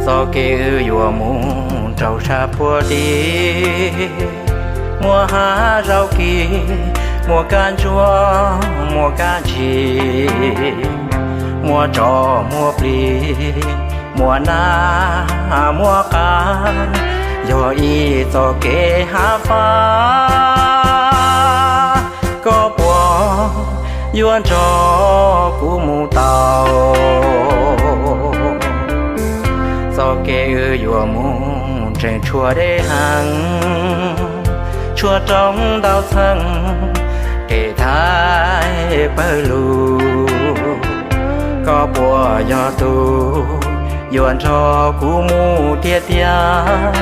Txoj kev wb yuav mus rau sab puag tim, muaj hav zaub kis, muaj kab ntsuab, muaj kab ntshis, muaj tsov, muaj plis, muaj nab, muaj qav, yog ib txoj kev hav fab. Koj puas yuav nrog kuv mus tau? Txoj kev wb yuav mus tseem tshuav deb heev, tshuav roob ntau txheej, kev thaij pawg lug. Koj puas yog tus yuav nrog kuv mus tiag tiag?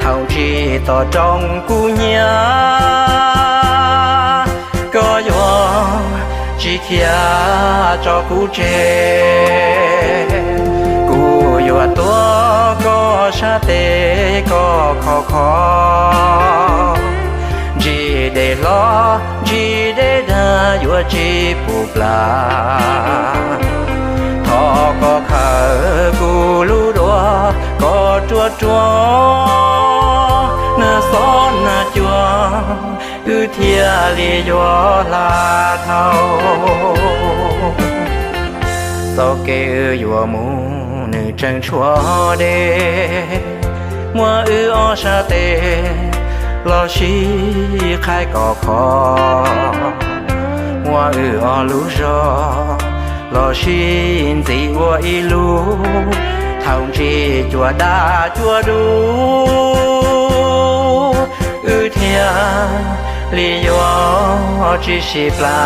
Thaum ntsib tom roob kub hnyiab, koj yuav tsis khiav tso kuv tseg. Kuv yuav tuav koj sab tes koj khov kho, ntsib dej hlob ntsib dej dag yuav tsis pub plas. Thov koj khawm kuv lub duav koj ruaj ruaj, nag xob nag cua wb thiaj li yuav hla dhau. Txoj kev wb yuav mus nws tseem tshuav deb, muab wb ob sab tes los sib qhaib kov kho, muab wb ob lub zog los sib ntxiv ua ib lub. Thaum ntsib cua daj cua dub, wb thiaj li yuav tsis sib plas.